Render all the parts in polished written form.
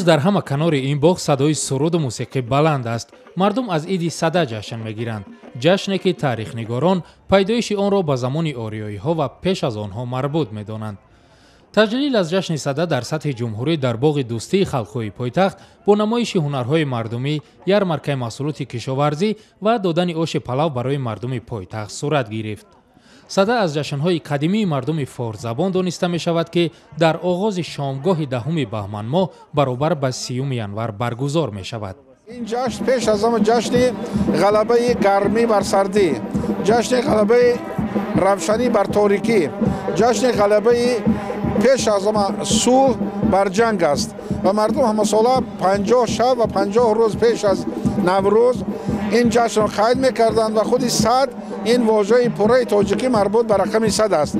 Имрӯз дар ҳама канори ин боғ садои суруду мусиқӣ баланд аст. Мардум аз иди Сада ҷашн мегиранд, ҷашне ки таърихнигорон пайдоиши онро ба замони ориёиҳо ва пеш аз онҳо марбут медонанд. Таҷлил аз ҷашни Сада дар сатҳи ҷумҳурӣ дар боғи дӯстии халқҳои пойтахт бо намоиши ҳунарҳои мардумӣ, ярмаркаи маҳсулоти кишоварзӣ ва додани оши палав барои мардуми пойтахт сурат гирифт. Сада аз ҷашнҳои қадимии мардуми форсзабон дониста мешавад, ки дар оғози шомгоҳи 10 баҳманмоҳ баробар ба 30 январ баргузор мешавад. Ин ҷашн пеш аз ҳама ҷашни ғалабаи гармӣ бар сардӣ, ҷашни ғалабаи равшанӣ бар торикӣ, ҷашни ғалабаи пеш аз ҳама сулҳ бар ҷанг аст ва мардум ҳамасола 50 шаб ва 50 рӯз пеш аз Наврӯз ин ҷашнро қайд мекарданд ва худи сад ин вожаи пурраи тоҷикӣ марбут ба рақами 100 аст.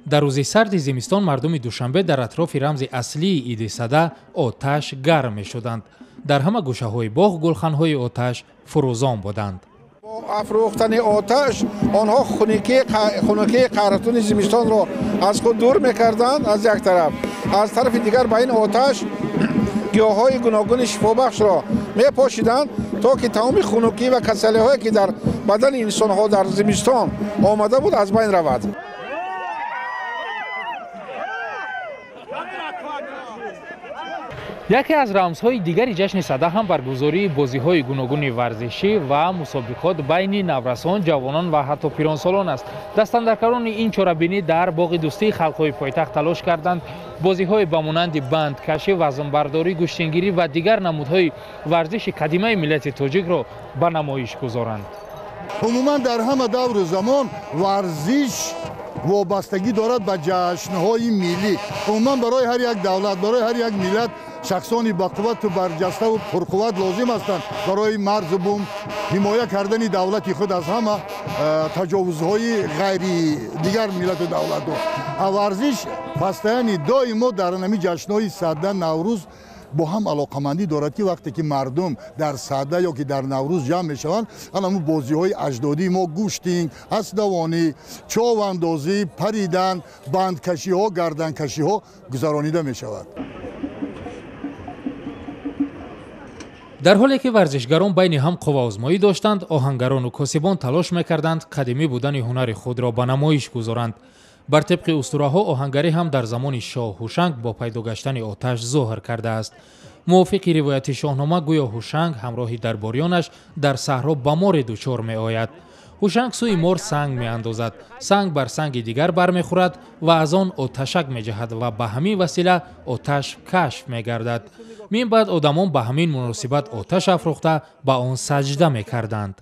Дар рӯзи сарди зимистон мардуми Душанбе дар атрофи рамзи аслии иди Сада оташ гарм мешуданд. Дар ҳама гӯшаҳои боғ гулханҳои оташ фурӯзон буданд. Бо афрӯхтани оташ онҳо хунукии қаҳратуни зимистонро аз худ дур мекарданд аз як тараф, аз тарафи дигар ба ин оташ гиёҳҳои гуногуни шифобахшро мепошиданд, то ки тамоми хунукӣ ва касалиҳое ки дар бадани инсонҳо дар зимистон омада буд аз байн равад. Яке аз рамзҳои дигари ҷашни Сада ҳам баргузории бозиҳои гуногуни варзишӣ ва мусобиқот байни наврасон, ҷавонон ва ҳатто пиронсолон аст. Дастандаркарони ин чорабинӣ дар боғи дӯстии халқҳои пойтахт талош карданд бозиҳои ба монанди бандкашӣ, вазнбардорӣ, гӯштингирӣ ва дигар намудҳои варзиши қадимаи миллати тоҷикро ба намоиш гузоранд. Умуман дар ҳама давру замон варзиш вобастагӣ дорад ба ҷашнҳои миллӣ. Умуман барои ҳар як давлат, барои ҳар як миллат шахсони бақуввату барҷаставу пурқувват лозим ҳастанд барои марзу бум, ҳимоя кардани давлати худ аз ҳама таҷовузҳои ғайри дигар миллату давлатҳо. Варзиш пастаяни доимо дар ҳамин ҷашнҳои Сада, Наврӯз бо ҳам алоқамандӣ дорад, ки вақте ки мардум дар Сада ё ки дар Наврӯз ҷамъ мешаванд, ҳамун бозиҳои аҷдодии мо гӯштинг, аспдавонӣ, човандозӣ, паридан, бандкашиҳо, гарданкашиҳо гузаронида мешавад. Дар ҳоле ки варзишгарон байни ҳам қувваозмоӣ доштанд, оҳангарону косибон талош мекарданд қадимӣ будани ҳунари худро ба намоиш гузоранд. Бар тибқи устураҳо оҳангарӣ ҳам дар замони шоҳ Ҳушанг бо пайдо гаштани оташ зоҳир кардааст. Мувофиқи ривояти Шоҳнома гӯё Ҳушанг ҳамроҳи дарбориёнаш дар саҳро ба море дучор меояд. Ҳушанг сӯи мор санг меандозад, санг бар санги дигар бармехӯрад ва аз он оташак меҷаҳад ва ба ҳамин васила оташ кашф мегардад. Мин баъд одамон ба ҳамин муносибат оташ афрӯхта ба он саҷда мекарданд.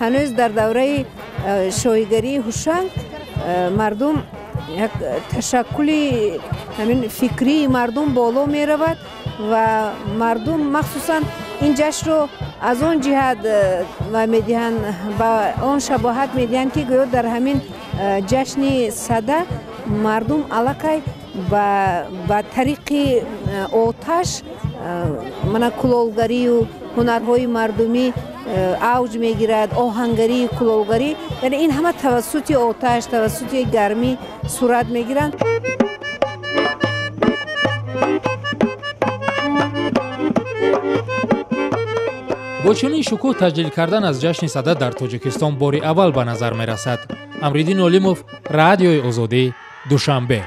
Ҳанӯз дар давраи шоҳигарии Ҳушанг мардум як ташаккули ҳамин фикрии мардум боло меравад ва мардум махсусан ин ҷашнро аз он ҷиҳат медиҳанд, ба он шабоҳат медиҳанд, ки гӯё дар ҳамин ҷашни Сада мардум аллакай ба тариқи оташ мана кулолгарию ҳунарҳои мардумӣ авҷ мегирад, оҳангарии кулолгарӣ, яъне ин ҳама тавассути оташ, тавассути гармӣ сурат мегиранд. Бо чунин шукӯҳ таҷлил кардан аз ҷашни Сада дар Тоҷикистон бори аввал ба назар мерасад. Амриддин Олимов, Радиои Озодӣ, Душанбе.